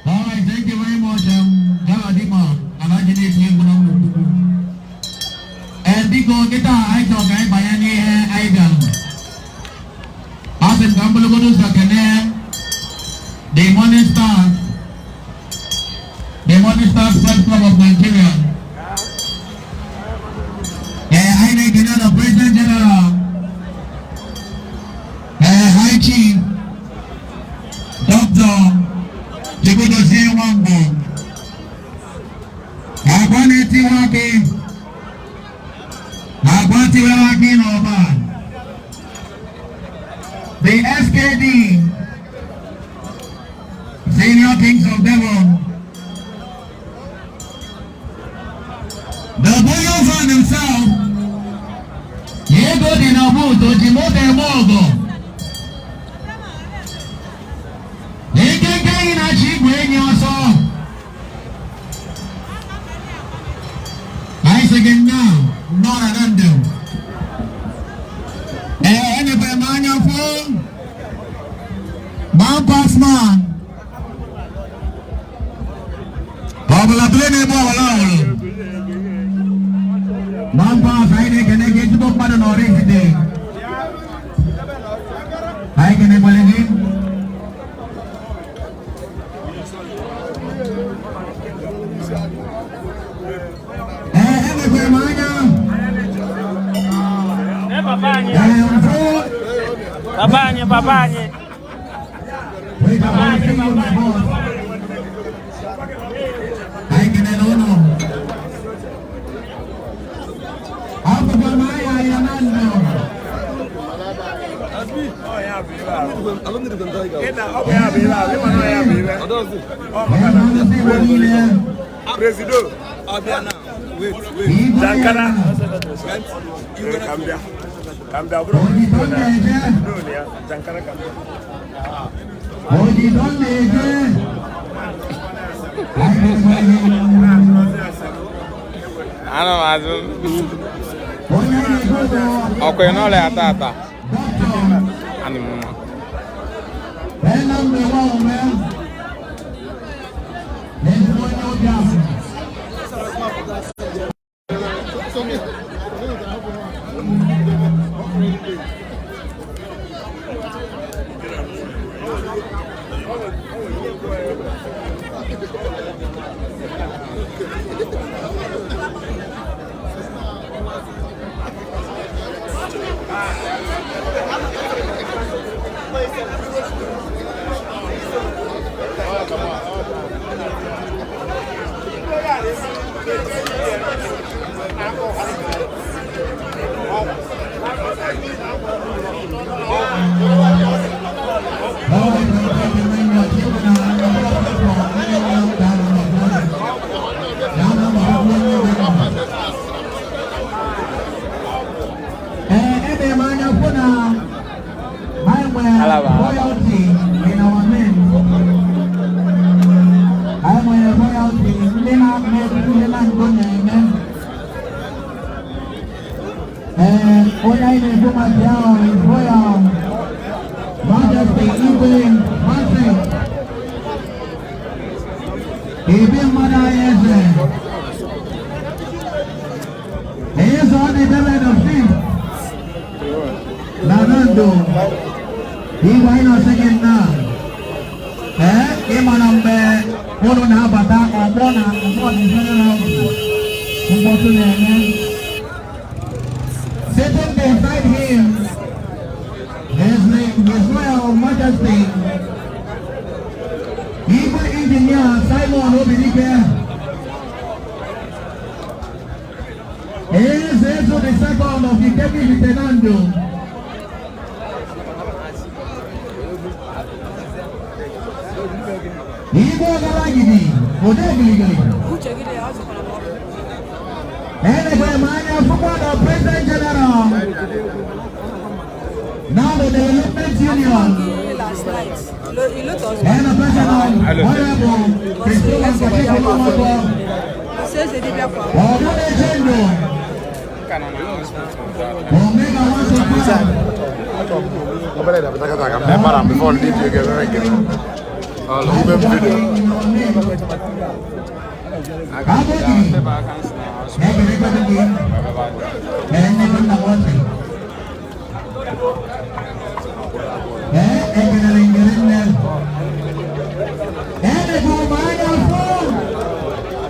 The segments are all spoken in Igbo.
All right, thank you very much, Galadima, Alhaji na-eti egwu na ụlọ. Ee, biko, kịta anyị chọrọ ka anyị banye n'ihe anyị bịara. Asị m ka m bụrụgodo ụzọ kene the Morning Stars, the Morning Stars Press Club of Nigeria. Ee, anyị na-ekene the President General, ee, High Chief Dr. Chigozie Nwangbo, agwa na-etiwa akị, agwa tiwara akị n'ọba, the SKD, Senior Kings of Devon, the Bullion Fan himself, ego dị na boot oji moto eme ọgọ, nkenke enyi na-achị igwe enyi ọsọ. Anyị sị gị nnọọ, nnọọ na na ndụ. Ee, enyekwara m anya fụ man pass man. Ọ bụla bụla na-egbu ọbụla ọhụrụ. Man pass, anyị na-ekene gị, ezigbo mmadụ na Oraifite. Anyị kenekwara gị. Ee, enwekwara m anya. Ee, mfụ. Papa anyị, papa anyị. Wait, I want to see you, my boss. Anyị kenere ụnụ. Akwụkwọ m anya ya na ndụ. Ee, na-alụsị Igbo niile. Presido. Igwe. Jankara. Ka m bịa. Ka m bịa bụrụ Odibo na-eje. na ya. Jankara ka m bịa. Odibo na-eje. Anyị kenere gị. Ana m azụ. Onye na-ekwu bụ Ọkwa ị n'ọrịa tata? Dọkịta Anị m mma. Nnamdi Nwaume, ezigbo onye obi ahụ. All right, thank you very much. Ee, ebe m anya fụ na anyị nwere Alaba. royalty in our men. Anyị nwere royalty ndị na-eme ihe na ndụ na-eme. Ee, onye anyị na-ekwu maka ya ahụ is Royal Majesty Igwe Francis. Ebe mmadụ anyị eze. Eze ọ na-edebe the fifth. Na Nando. Igwe, anyị na-asị gị nnọọ. Ee, ịma na mgbe ụnụ na-abata ọgbọ na ọgbọ dịzi. Mkpọtụ na-eme. Sitting beside him is His Royal Majesty Igwe Engineer Simon Obidike. Eze Ezo the second of the Kemi Fernando. Igwe Ogalagidi, Ode Giligili. Enekwe m anya fụkwa the President General now the Development Union and the President Honorable Christopher Nkachukwu Nwankwo Ọmọdéjendo Omega 125. Obere da bataka ka m bara before ndị ji ego eme nke. Ibe m video. Abodi ekelekwe gị ee nnekwu nna m ọchị ee ekelere ngere nne enekwu m anya fụ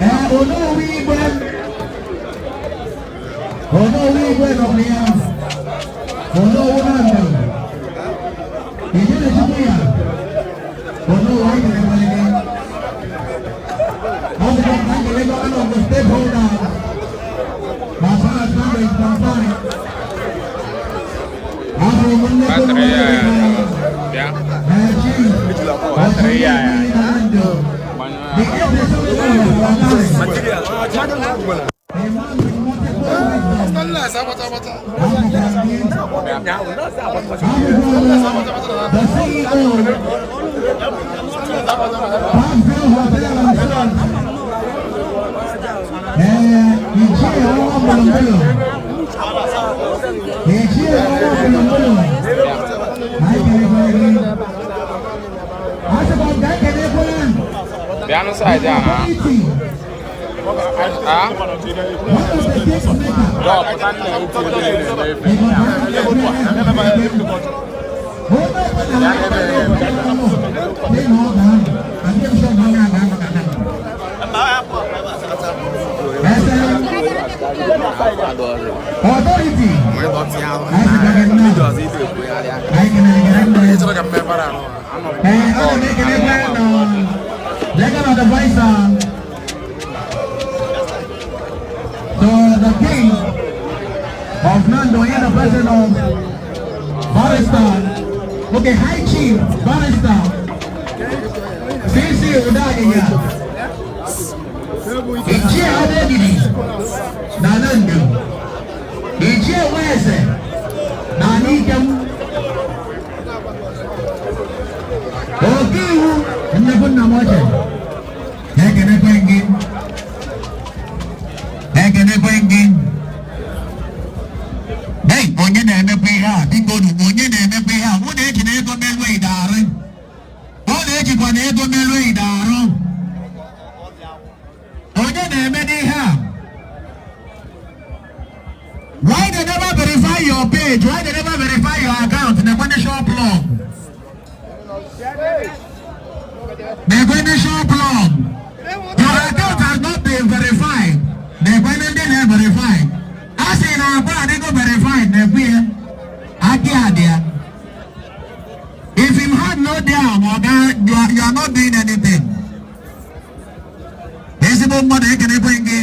ee onowu igwe onowu igwe nọ na ya onowu na ndụ ijele chukwu ya onowu anyị kelekwere gị. Ọ bụkwa ka anyị kelee one of the stakeholders as far as Nando is concerned. Ahụrụ m nnekwu Battery ya bịa. Ee, Chief Battery ya ya. Nando. Gbanyụọ The ya. Eze Solomon of Alawi. A man with multiple wisdom. The CEO, Parkville Hotel and Suites. Ichie Ọnwa Gburugburu. Ichie Ọnwa Gburugburu. Anyị kelekwere gị. Asịkwa m ka anyị kelekwere Bịanụ side a na. Authority, Ah? one of the cake makers. Dọọ pụta nna eti ebe niile na-efe. Authority. Ị chọrọ ka m mee bara anọ. Ana m ekelekwe na legal advisor to the king of Nando in the person of Barrister, okay, High Chief Barrister CC Udagiya, Ichie Adegidi na Nando, Ichie Weze na Anikem, Ọkaiwu nnekwu nna m ochie, ekenekwe gị, ekenekwe gị. Hey, onye na-emekwa ihe a, biko nu, onye na-emekwa ihe a, mụ na-eji na ego melu ide arụ, mụ na-ejikwa na ego melu ide arụ. Onye na-eme n'ihe a? Why they never verify your page? Why they never verify your account? Na-ekwe shop log. Na-ekwe shop log. Your account has not been verified. Na-ekwe ndị na-verify. A sị na agba adịgo verified na-ekwe ya. Aki adị ya. If him had no down, oga, you are not doing anything. Ezigbo mmadụ, ekenekwe gị.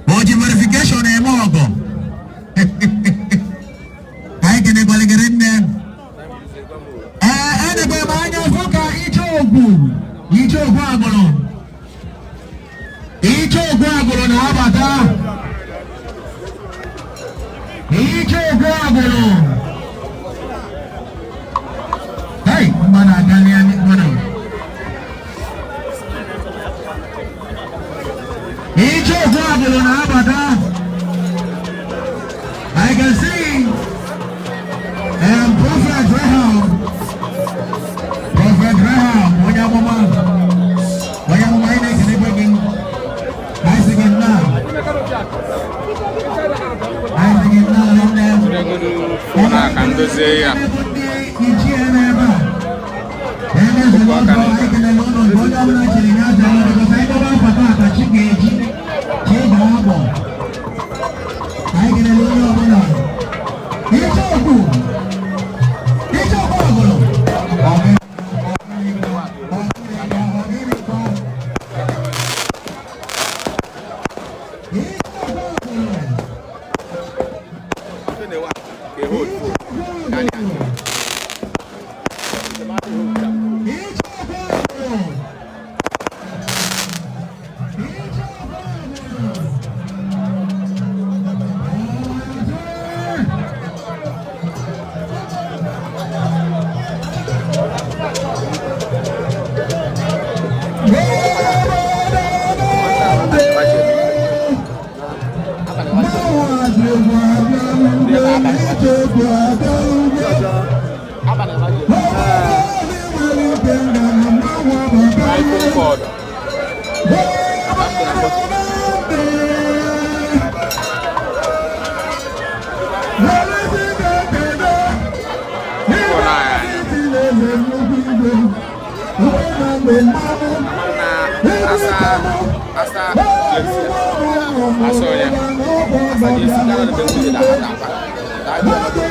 O ji verification eme ọgọ. Anyị kenekwalịgịrị nne. Ee, enekwe m anya fụ ka iche okwu iche okwu agbụrụ iche okwu agbụrụ na-abata iche okwu agbụrụ. Hey, mmadụ agalia mmadụ. Iche okwu agbụrụ na-abata. I can see Prophet Raham. Prophet Raham, onye amụma. Onye amụma, anyị na-ekelekwe gị. Anyị sị gị nnọọ. Anyị sị gị nnọọ nne. Phone a ka m dozie ya. Ndị ichie n'ebe a. Ebe eze ọzọ, anyị kelele ụlọ nke onye ọbụla chiri ya zere, because anyị gbaba afa taata, chi ga-eji. Chi iPhone cord. Phone anyị na asa asa Jesi asa onye asa Jesi na ebe nwunye na ata mkpa. Ata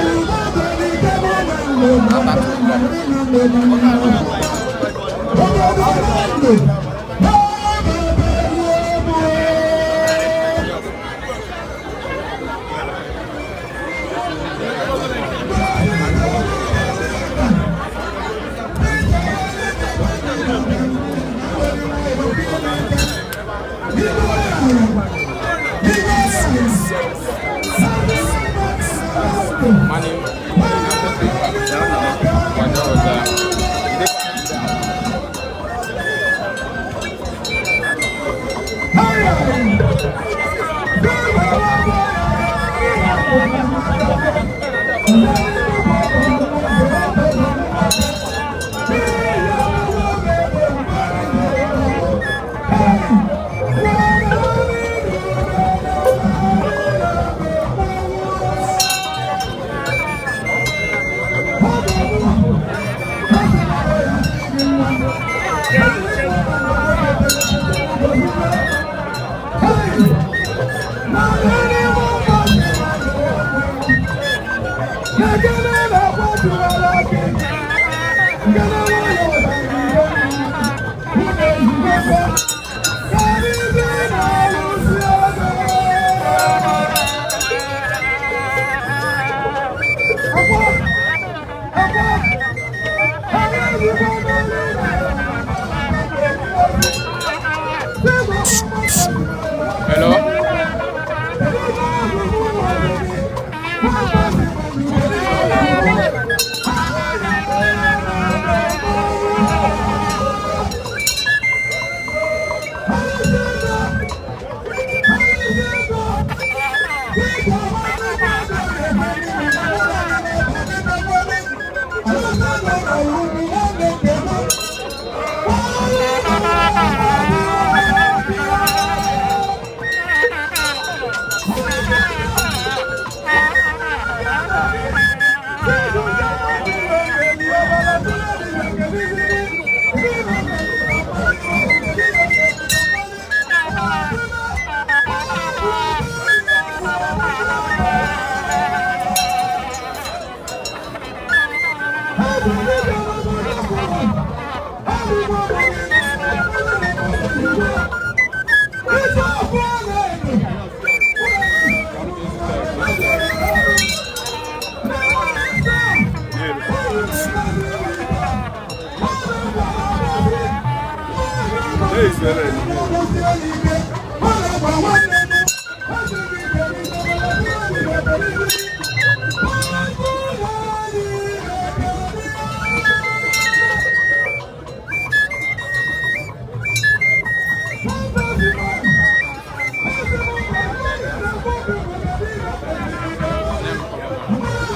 Money. Kwado ọzọ. Hello?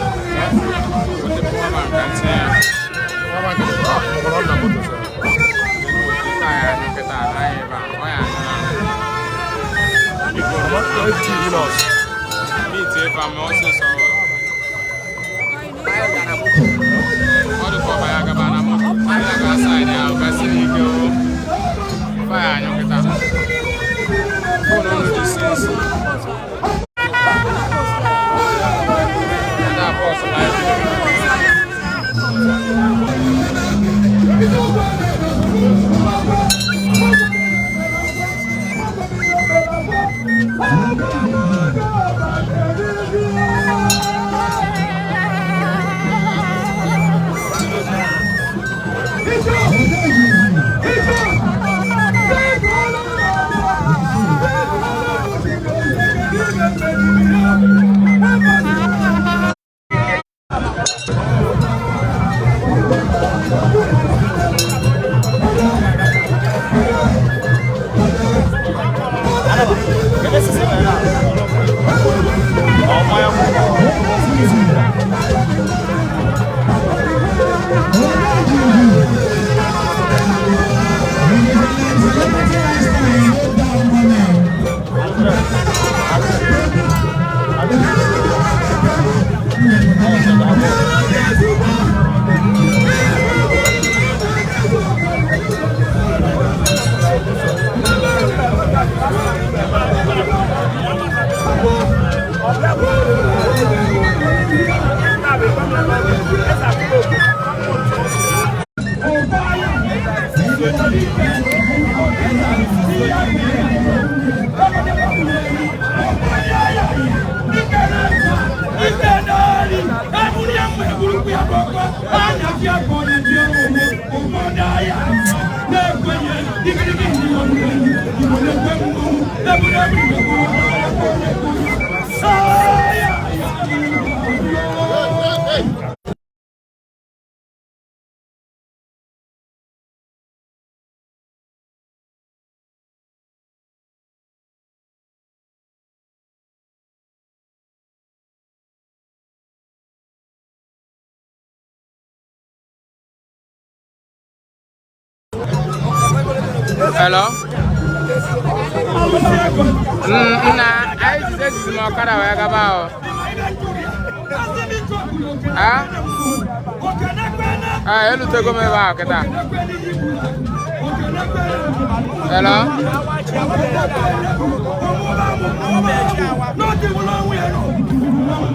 Wete power bank ka ntinye ya. Nkịta ya anyụ kịta anaghị ebe a, ọ ya anyụ na Meet ebe a ma ọsịsọ. Ọ dịka ọba ya gaba na moto. Ya ga saịdị ahụ gasịrị ike o. Ife ya anyụ kịta. Phone unu dị sinsi. Ada pọs live video. Thank you. Hello? Nna, anyị jizi ejizi m ọkada wee gaba o. Ah? Ah, elutego m ebe ahụ kịta. Hello?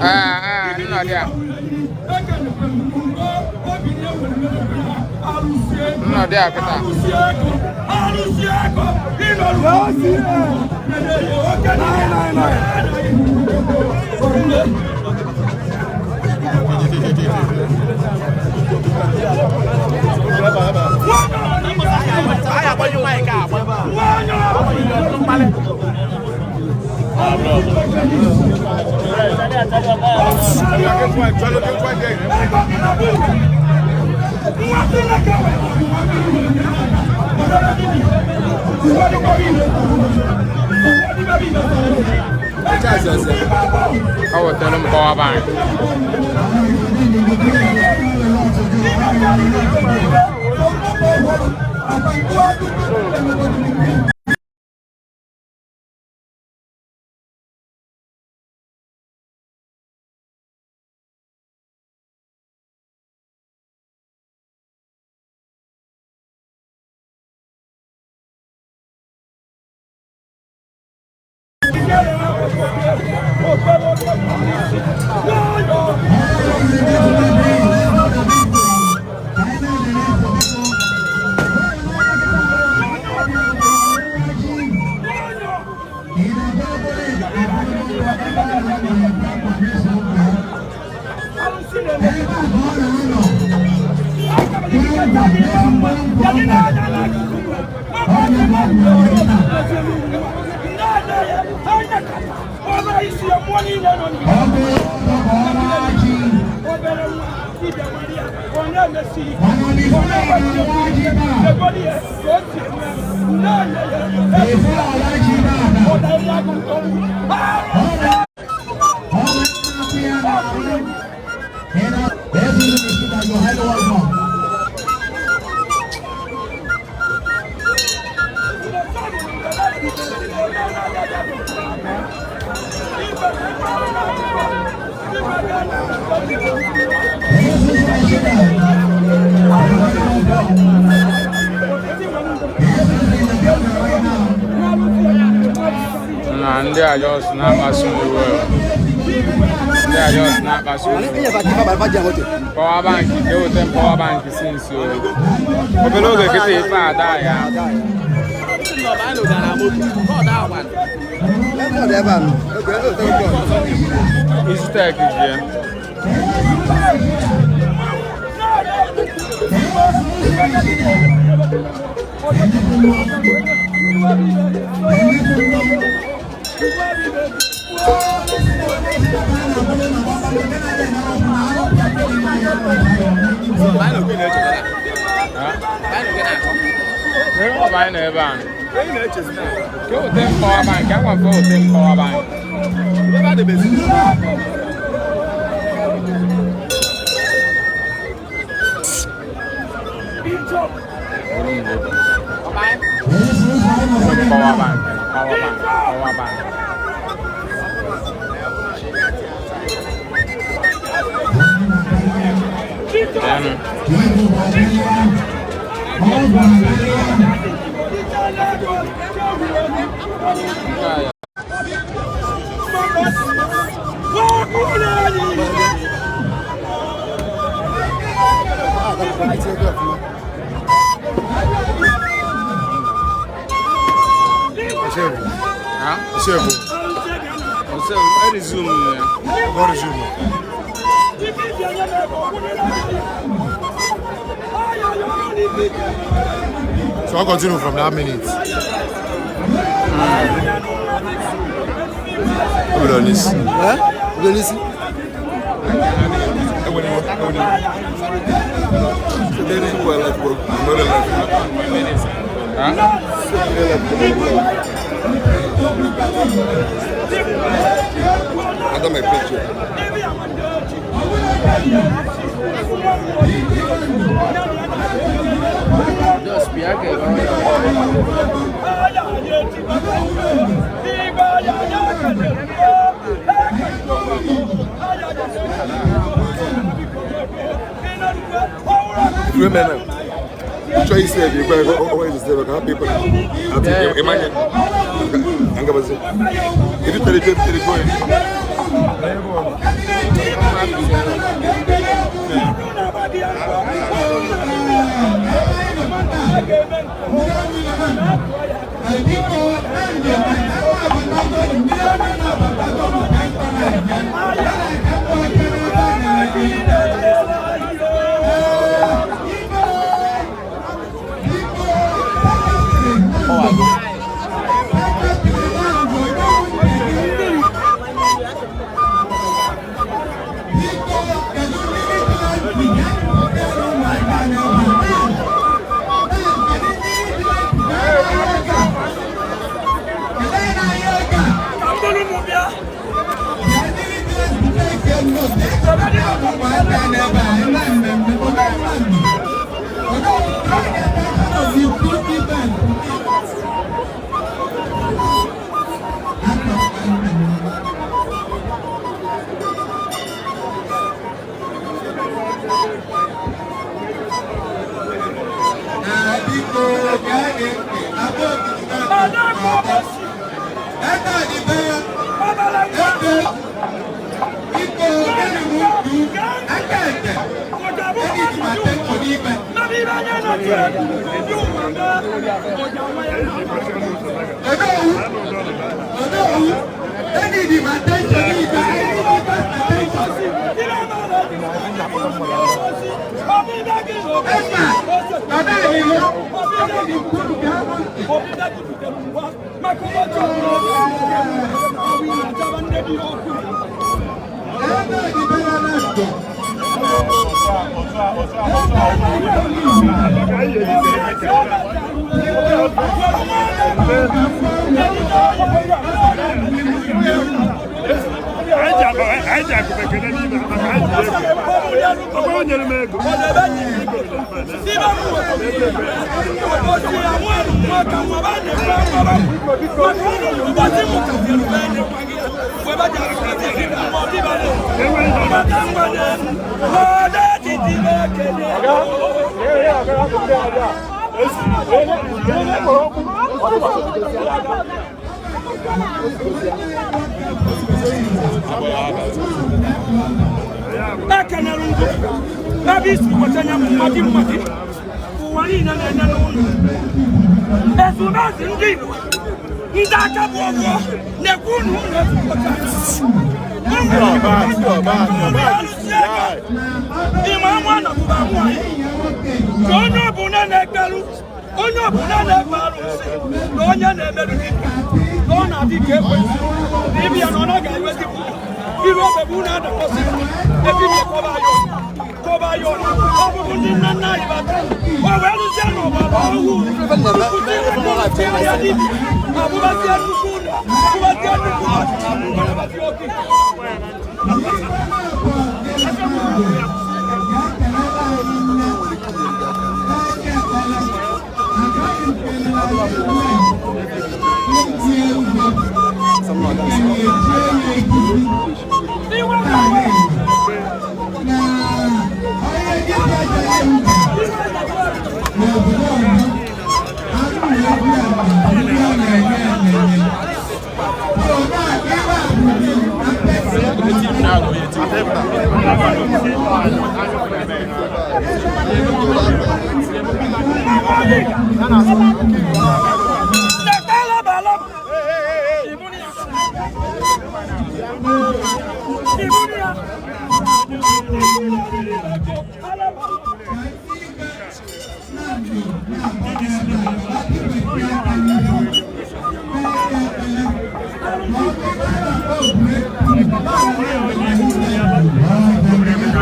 Ah, ah, nnọdị a. Nnọdị a kịta. Ọ wetara m power bank. Na ndị a just na-akpasu m iwe. Ndị a just na-akpasu m iwe. Power bank, eweta m power bank since o. Obere oge kịta ife ada ya. Izitec ji ya. Ọ bụ anyị nọ ebe a. Ke weta m power bank, agwa m ka weta m power bank. Power bank, power bank, power bank. Then, ha? Seven. So, I resume. Go resume. So I'll continue from that minute. Bido n'isi. Bido n'isi. I got my picture. Just be Women, choice if you go always say ka people. Imagine. Angabazi. If you tell it, go.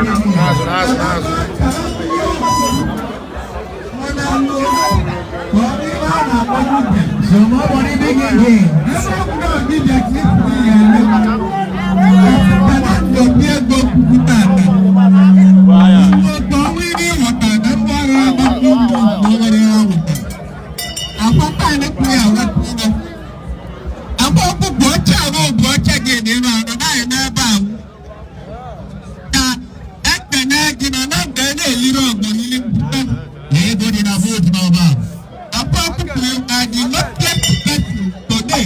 N'azụ, n'azụ, n'azụ.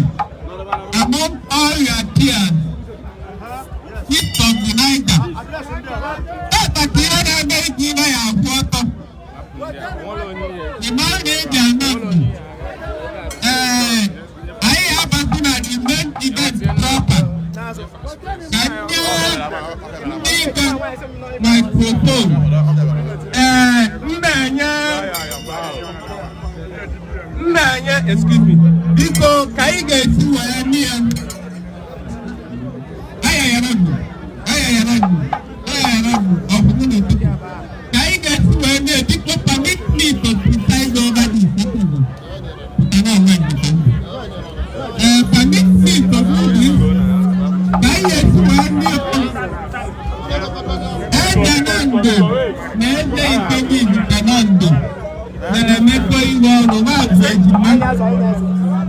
Among all your peers, keep on the Niger. Pàtàkì ihe na-eme ike ime ya akwụ ọtọ. Ịma na-eji ama mbụ. Ee, anyị abasị na the main event proper. Ka ndị igwe microphone. Ee, nna-enye, excuse me, Biko, ka anyị ga-esi wee nye ya. Ayayara ndụ, ayayara ndụ, ayayara ndụ, ọ bụ mụ na ụtụtụ. Ka anyị ga-esi wee nye, biko, permit me to preside over this meeting. Pụta na onwe nke ndụ. Ee, permit me to do this. Ka anyị ga-esi wee nye eze na ndụ na eze iteghete nke na ndụ na-emekọ ihe ọrụ maazị ejima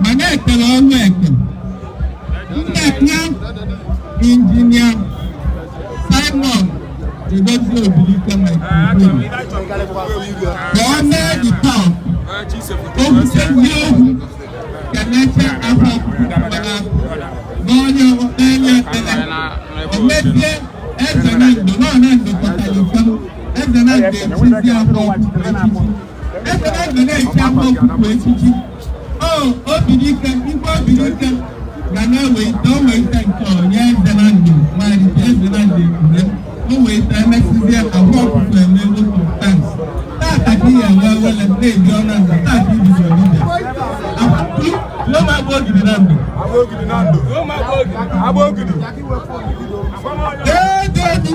ma na-ekele ọnụ eke nna injinia Simon Edozie Obilike microphone ka ọ mee the talk okwuchezie okwu keneche afọ ọkpụkpụ n'onye n'enye ekele emezie eze na ndụ nọ na ndụ kọtara ụfọ eze na ndụ echizi afọ ọkpụkpụ echichi eze na ndụ na-echi afọ ọkpụkpụ echichi o obirike igwe obirike ga na-ewe ite o wee ite nke onye eze na ndụ nwaanyị eze na ndụ ekwure o wee ite emesizie ahụ ọkpụkpụ eme otu tans tata ka ihe enwe wele na-eji ọnụ ndụ tata ibidoro ije ló máa gbọ́ ògìdì náà ndụ. Agbógidi náà ndò. Agbógidi. Déédéé.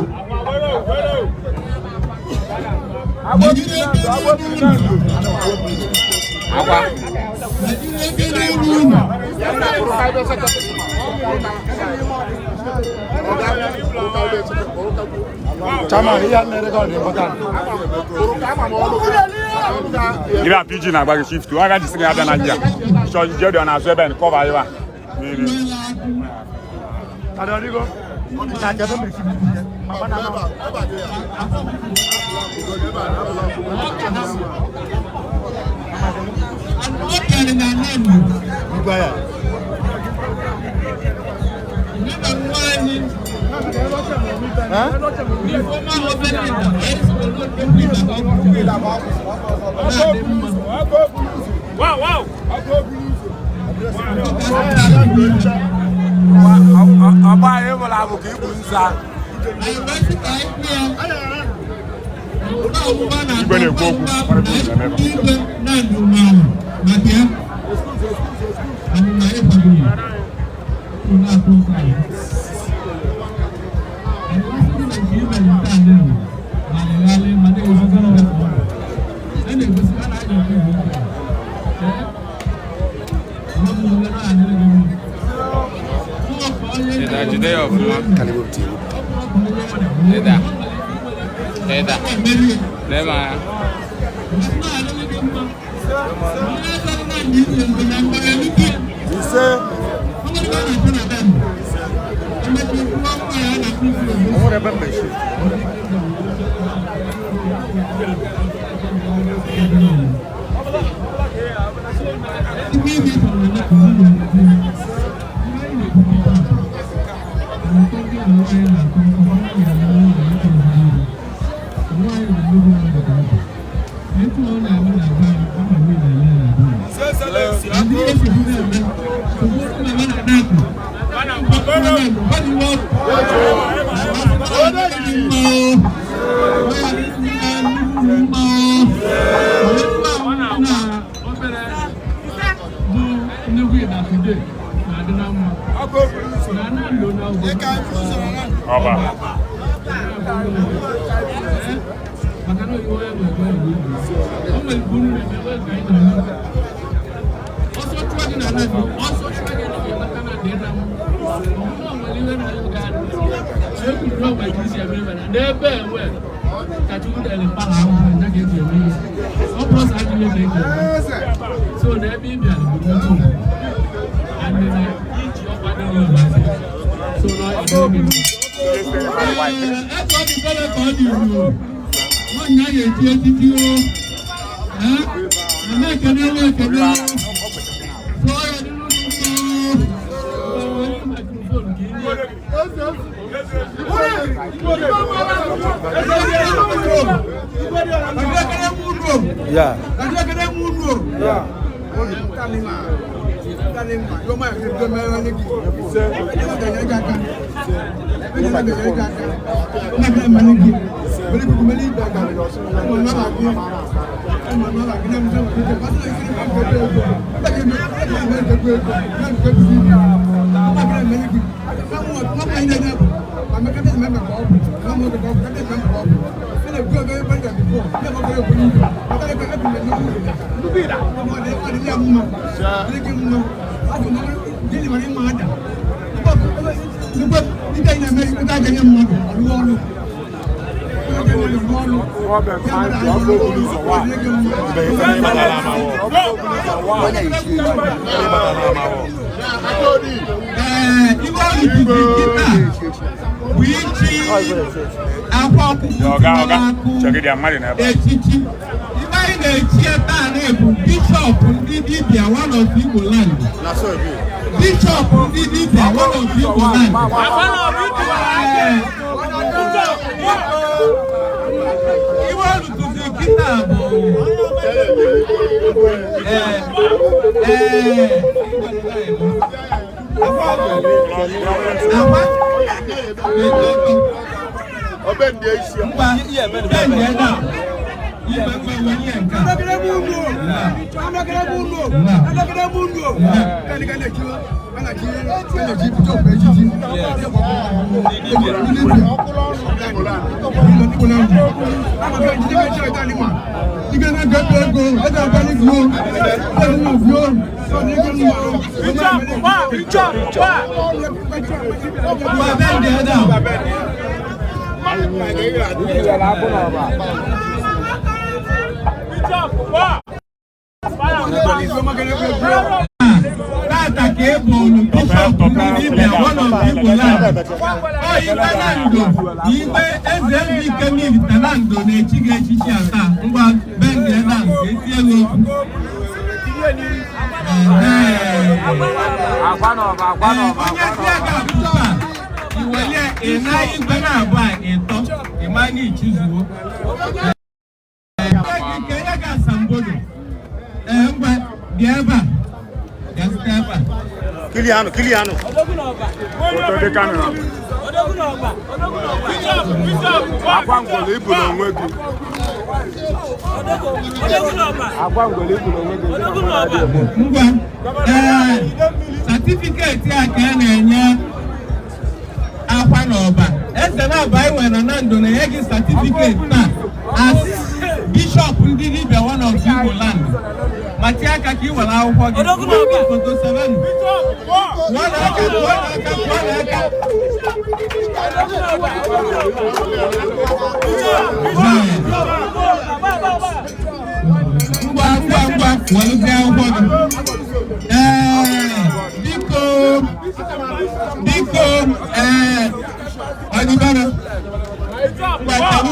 Agbógidi náà ndò. Agbógidi náà ndò. Akwa. Chairman, ihe a na-ere dị important. Ibe a PG na-agba gị shift. Ọ gaghị sị gị abịa na nja. Chọ ije dị ọ na-azụ ebe nkọva ya. Mmiri. Wow, wow. Ọgba anyị nwere abụ ka ibu nza. Igwe na-ekwu okwu. Jide jide ya ọfụma. Jide. Jide. Lee m anya. Ise. Onwere ebe mmechi. Ọba. N'ebe enwe ka Chukwu dere mpala ahụhụ nya ka eji eme ihe ọ bụrụ sọ ajọ ihe ka eji eme so n'ebe ị bịara bụ nnukwu and na iji ọkwa dị n'ụlọ so na ọ dị gị. Eze ọ dị bere ka ọ dị uru nwaanyị a ga-echi echichi o. Ee, na ekene na ekene o. Sụọ ya dị n'ụlọ nsọ. Microphone ka ị nye. Yeah. Ee, ibe olùdíje kịta bụ ichi akwa ọkụkọ Ọga, ọga. akụ Chegide mmadụ n'ebe a. echichi. Ibe anyị na-echi ebe a na-ebu bishọp ndị dibịa one of Igbo land. Bishọp ndị dibịa one of Igbo land. Ee, ibe olùdíje kịta bụ ee akwa ngwa bẹ́ẹ̀ni ẹ̀ náà ibẹ̀ pẹ̀ wọ́n ní ẹ̀ka. Ngwa bẹ́ẹ̀ni ẹ̀ náà. Tata ka e bolu bishọp ndị dibịa one of Igbo land. Ọ igwe Nando igwe eze Ezike Mivita Nando na-echi gị echichi asaa. Ngwa bendie na ka etie gị okwu. Ee, onye tie gị abụọ a, iwelie ịna igwe na-abụ a ịtọ ịma na ichizuo. Ee, nke nye gị asambodo. Ee, ngwa bịa ebe a. Bịa site ebe a. Kiliano, Kiliano. Foto dị kamera. Akwa ngwere ibu n'onwe gị. Akwa ngwere ibu n'onwe gị. Ngwa, ee, certificate a ka a na-enye akwa n'ọba eze na-aba anyị nwere na Nando na-enye gị certificate taa as bishọp ndị dibịa one of Igbo land. Ma tie aka ka ị were akwụkwọ gị foto 7. Pụọ n'aka, pụọ n'aka, pụọ n'aka. Ee. Ngwa ngwa ngwa, welụzie akwụkwọ gị. Ee, biko biko, ee, ọdịbara ngwa chelụ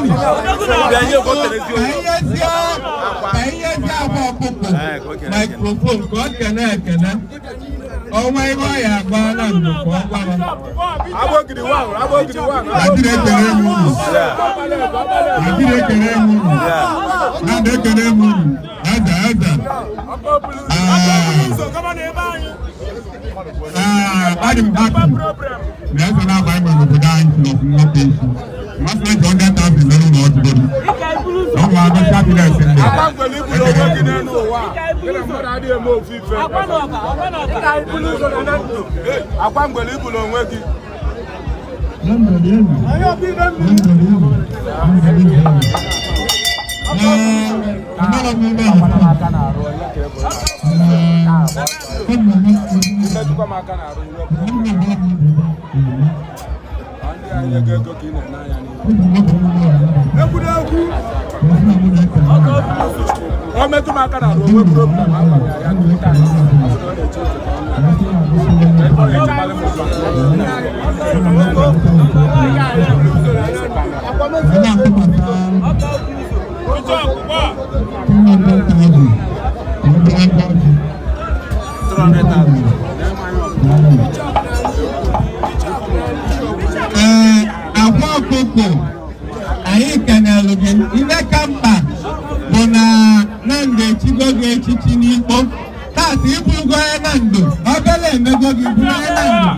ka inyezie ka inyezie akwa ọkụkọ microphone ka ọ kene ekene ọnwa ihe ọ ya agba na ndụ ka ọ gwa ha. Adịrị ekele m unu. Adịrị ekele m unu. Na-adị ekele m unu. Eze eze. Ee, adị m happy na eze na-aba anyị n'obodo anyị si n'ọfụma nnọkọ isi. Masị na 100,000 n'ụlọ ọdụgodu. Ọ nwa agụ. Ụbọchị happiness ndị. Akwa mgbele iburu onwe gị n'elu ụwa a, gị na mmadụ adịghị eme ofu ife. Akwa mgbele iburu onwe gị. Imetụkwa m aka n'arụ iwe ndị a nye gị ego ka ị na-ene anya n'ihu. Egwuregwu ọ metụ m aka n'arụ onwe problem agwa m ya ya two times. Ọ sị na ọ na-eche uche ka ọ nụ. Ọ na-echekwala m ụzọ. Ee, akwa ọkụkọ anyị kenelụ gị. Ibe ka mkpa bụ na Nando echigo gị echichi n'ikpo tata, ịbụrụgo onye Nando, obele emego gị bụrụ onye Nando.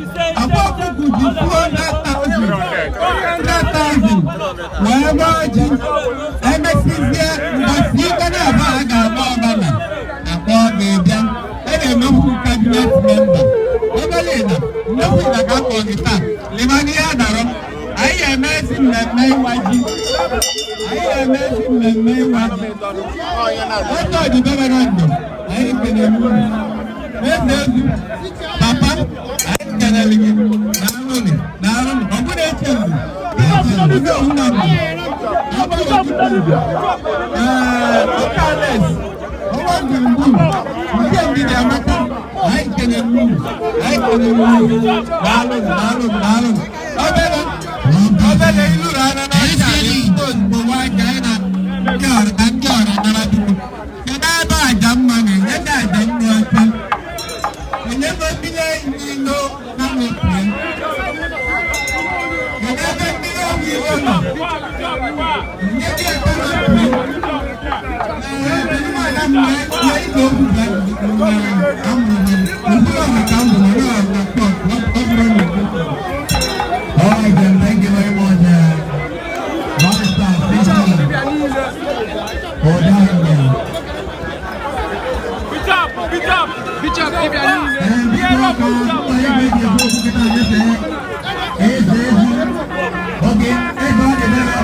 Akwa ọkụkọ ji 200,000 wee gbaa ji. Emesizie mbọsi ike na-abụ a ga-agba ọbala akpọ ga-ebịa e na-emekwu cabinet member. Obele ịda nnekwu ịda ka akpọ gị taa leba n'ihe a dọrọ. Anyị ga-eme ezi mmemme ịwa ji. Anyị ga-eme ezi mmemme ịwa ji. Otu ọdịbebe na ndụ anyị kelere unu. Eze ezi papa, anyị kelere gị na arụnị na arụnị ọ bụrụ eche ndụ eche ndụ nna ndụ. Ee, ụka Alex ọnwa gburugburu nke ndidi amaka, anyị kelere unu, anyị kelere unu. Daalụ, daalụ, daalụ. Obere obere ilu rara n'ọcha anyị ozugbo nwa aka anyị na ndị ọra ka ndị ọra nara. Biko, kedu ebe aja mma na-enye ndị aja ndị ọcha enyebe mmiri ilo na mepie? Kedu ebe mmiri ọgwụ ilo nọ nye dị aka na mepie? Ee, kedu nwaanyị mma ya ike okwu ga All right, then, thank you very much. Barrister Stephen Odanya. Ee, biko, ka onye ga-eji ekwu okwu kịta nyefee eze ezi. Oge eze ọ dịbere.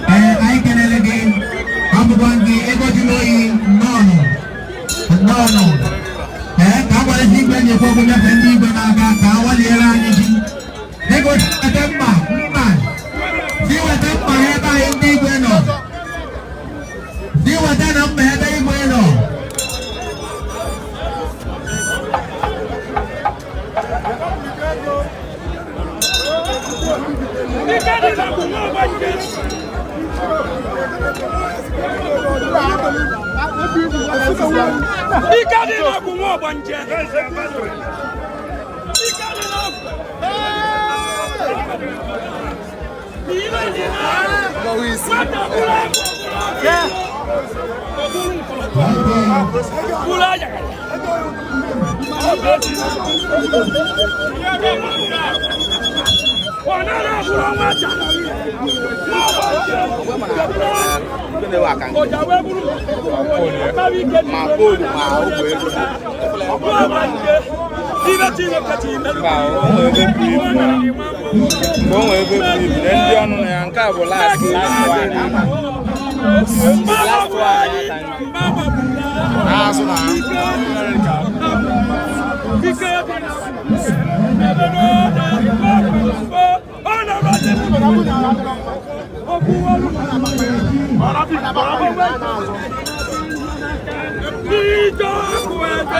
Ee, anyị kelele gị. Abụkwa gị ego jụrụ oyi. Nnọọ, nnọọ. Ee, ka a gwarịsị igwe na-ekwu okwu nyefee ndị igwe n'aka ka a waliere anyị ji ego. Weta mma, mma si weta mma ebe anyị ndị igwe nọ. Si weta na mma ebe igwe nọ. Ike dị n'ọgwụ nwa ọgbanje. Ike dị n'ọgwụ. Ire dị n'ọgwụ. Nwata bụrụ agwụ, bụrụ nkọrọ. Bụrụ ajaghara. Ọ naghị abụrụ nwata. Nwa ọgbanje. Ọjà wee bụrụ ma bóòlù ma ọgwụ ego. Ibe Chineke chi imerụ. Mba, o nwere ebe buru ibu na mgbe o nwere ebe buru ibu na ndị ọnụ na ya. Nke a bụ last last one, last one ya ka ndị Azụ na Ike ebe n'ode ọ na-amasị okwu ọrụ ije ọkụ ebe.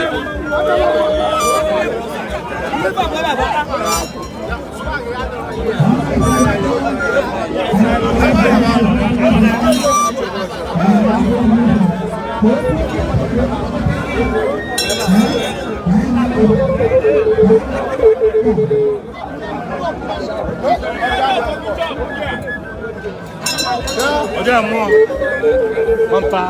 Ọjọ́ mọ́ mọ́ta.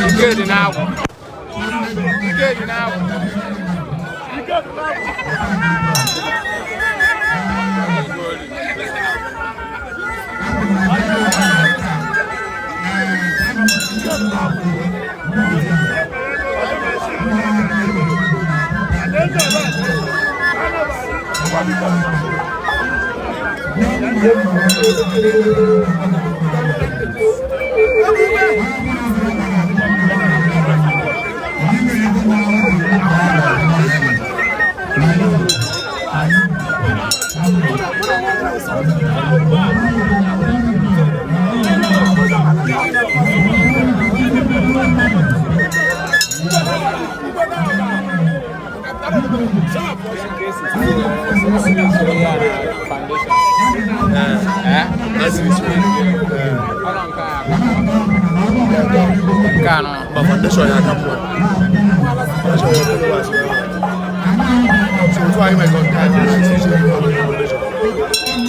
Ike dị n'agwụ. Ike dị n'agwụ. Foundation. Eh? Ọ nọ nke a. Nke a nọ. Ma foundation ya aka mma. Foundation ya followers ya. So otu anyị nwere nke anyị na-esi iche foundation.